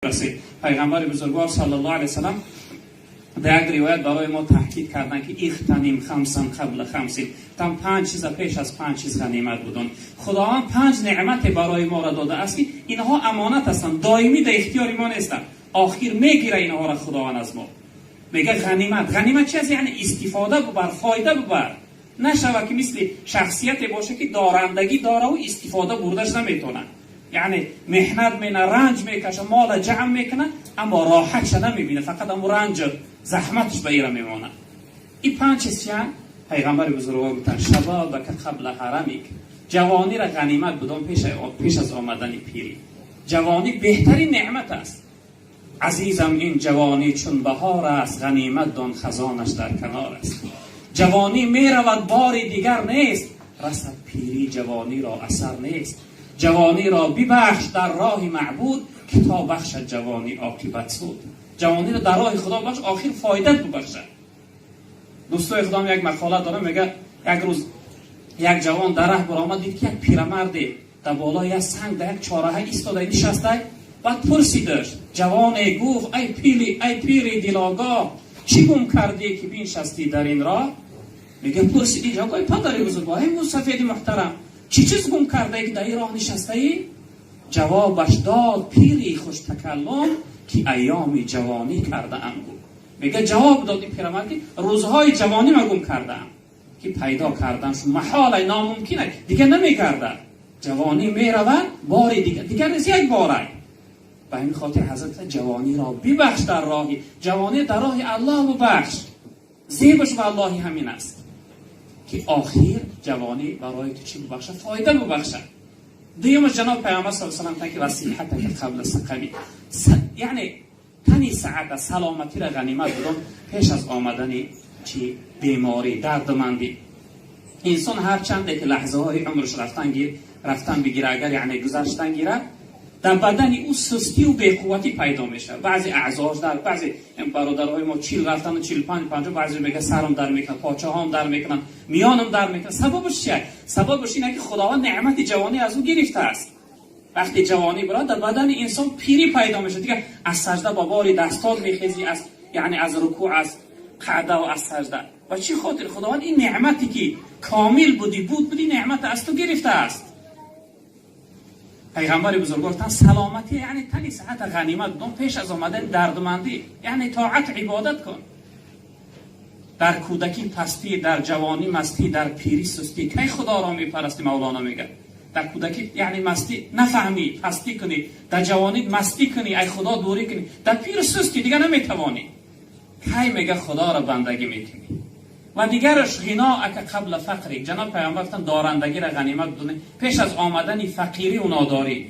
رسید. پیغمبر بزرگوار صلی الله علیه وسلم در یک روایت برای ما تاکید کردن که اغتنم خمسا قبل خمس، تم 5 چیز پیش از 5 چیز غنیمت بدون. خداوند 5 نعمت برای ما را داده است که اینها امانت هستند، دائمی در اختیار ما نیستند، آخر میگیره اینها را خداوند از ما. میگه غنیمت. غنیمت چی است؟ یعنی استفاده ببر، فایده ببر. نشوه که مثل شخصیت باشه که دارندگی داره و استفاده بردش نمیتونه، یعنی محنت میکنه، رنج میکشه، مال جمع میکنه، اما راحتش نمیبینه، فقط امو رنج زحمتش به ایره میمانه. این 5 چیز چیه؟ پیغمبر بزرگوار گفتن شبابک قبل هرمک، جوانی را غنیمت بدون پیش از آمدن پیری. جوانی بهترین نعمت است. عزیزم این جوانی چون بهار است، غنیمت دان خزانش در کنار است. جوانی میرود باری دیگر نیست، رسد پیری جوانی را اثر نیست. جوانی را ببخش در راه معبود، که تا بخشد جوانی عاقبت سود. جوانی را در راه خدا بخش، آخر فایدت ببخشد. دوستای خودم یک مقاله دارم، میگه یک روز یک جوان در راه برآمد، دید که یک پیرمرد در بالای یک سنگ در یک چهارراه ایستاده نشسته. بعد پرسیدش، جوان گفت ای پیری، ای پیری دلاگاه، چی گم کردی که بنشستی در این راه؟ میگه پرسیدی آقای پدر بزرگوار، ای موسفید محترم، چی چیز گم کرده که در این راه نشسته ای؟ جوابش داد پیری خوش تکلم، که ایام جوانی کرده ام گم. میگه جواب داد این پیرمرد که روزهای جوانی ما گم کرده ام، که پیدا کردنش محال، ناممکنه، دیگه نمیگرده. جوانی میرود باری دیگه، دیگه نیست، یک باره. به همین خاطر حضرت جوانی را ببخش در راهی، جوانی در راه الله ببخش. زیبش والله همین است که آخر جوانی برای تو چی ببخشه؟ فایده ببخشه. دیوم جناب پیامبر صلی الله علیه و سلم که وصیحت قبل سقمی، یعنی تنی سعادت سلامتی را غنیمت بدون پیش از آمدن چی؟ بیماری، دردمندی. انسان هر چند که لحظه های عمرش رفتن بگیره، اگر یعنی گذشتن گیره، در بدن او سستی و بی‌قوتی پیدا میشه. بعضی اعضاش در بعضی برادرهای ما 40 رفتن و 45 50، بعضی میگه سرم در میکنه، پاچه هام در میکنن، میانم در میکنه. سببش چیه؟ سببش اینه که خداوند نعمت جوانی از او گرفته است. وقتی جوانی براد در بدن انسان پیری پیدا میشه، دیگه از سجده با باری دستات میخیزی، از یعنی از رکوع، از قعده و از سجده. و چی خاطر؟ خداوند این نعمتی که کامل بودی بودی نعمت از تو گرفته است. پیغمبر بزرگوار تن سلامتی یعنی تنی صحت غنیمت بدون پیش از آمدن دردمندی، یعنی طاعت عبادت کن. در کودکی پستی، در جوانی مستی، در پیری سستی. کی خدا را میپرستی؟ مولانا میگه در کودکی یعنی مستی نفهمی پستی کنی، در جوانی مستی کنی ای خدا دوری کنی، در پیر سستی دیگه نمیتوانی. کی میگه خدا را بندگی میکنی؟ و دیگرش غنا اک قبل فقری. جناب پیامبر گفتن دارندگی را غنیمت بدونی پیش از آمدن فقیری و ناداری.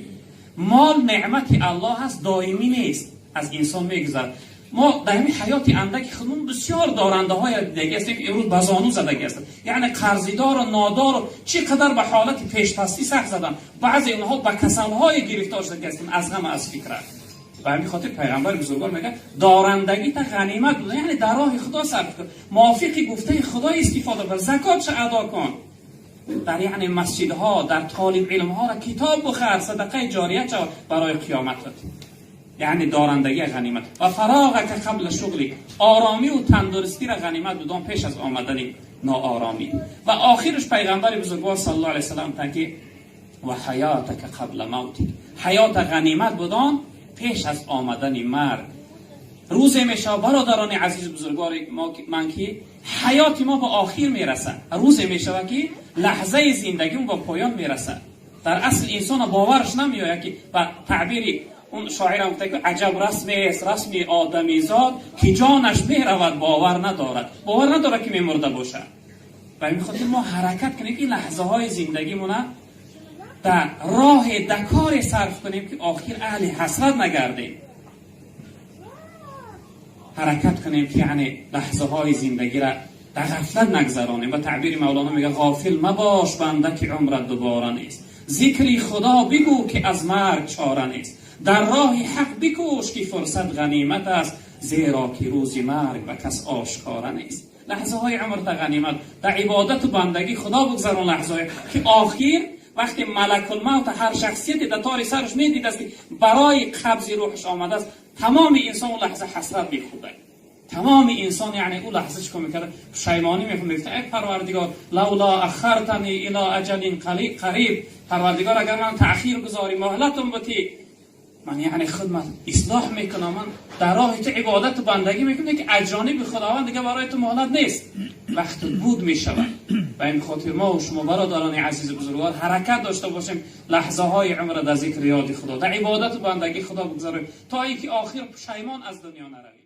مال نعمت الله است، دائمی نیست، از انسان میگذرد. ما در همین حیات اندک خودمون بسیار دارنده های دیگه هستیم که امروز بزانو زدگی هستند، یعنی قرضیدار و نادار و چی قدر به حالت پیشپستی سخت زدن. بعضی اونها به کسلهای گرفتار شده هستند از غم از فکر. به همین خاطر پیغمبر بزرگوار میگه دارندگی تا غنیمت بوده، یعنی در راه خدا صرف کن، موافق گفته خدا استفاده بر، زکاتش ادا کن، در یعنی مسجدها، در طالب علم ها را کتاب بخر، صدقه جاریه شود برای قیامتت. یعنی دارندگی غنیمت. و فراغک قبل شغلی، آرامی و تندرستی را غنیمت بدون پیش از آمدن ناآرامی. و آخرش پیغمبر بزرگوار صلی الله علیه و سلم که و حیاتک قبل موتک، حیات غنیمت بدان پیش از آمدن مرگ. روزی میشه برادران عزیز بزرگوار من که حیات ما به آخر میرسه، روزی میشه که لحظه زندگی به پایان میرسه. در اصل انسان باورش نمیآید که به تعبیر اون شاعر هم گفته که عجب رسمی است رسم آدمیزاد که جانش میرود باور ندارد، باور ندارد که میمرده باشه. و این خاطر ما حرکت کنیم که لحظه های زندگیمونه در راه دکار صرف کنیم که آخر اهل حسرت نگردیم. حرکت کنیم که یعنی لحظه های زندگی را در غفلت نگذرانیم. و تعبیر مولانا میگه غافل مباش بنده که عمرت دوباره نیست، ذکری خدا بگو که از مرگ چاره نیست، در راه حق بکوش که فرصت غنیمت است، زیرا که روز مرگ به کس آشکاره نیست. لحظه های عمر تا غنیمت در عبادت و بندگی خدا بگذران، لحظه های که آخر وقتی ملک الموت هر شخصیتی در تار سرش میدید است که برای قبض روحش آمده است، تمام انسان اون لحظه حسرت میخورده. تمام انسان یعنی اون لحظه چیکار میکرد؟ پشیمانی میخورد، میگفت ای پروردگار لولا اخرتنی الی اجل قریب، پروردگار اگر من تأخیر گذاری مهلتم بتی، من یعنی خدمت اصلاح میکنم، من در راه تو عبادت و بندگی میکنم که اجرانی به خداوند دیگه برای تو مهلت نیست، وقت بود میشود. و این خاطر ما و شما برادران عزیز بزرگوار حرکت داشته باشیم، لحظه های عمر در ذکر یاد خدا، در عبادت و بندگی خدا بگذاریم تا اینکه آخر پشیمان از دنیا نرویم.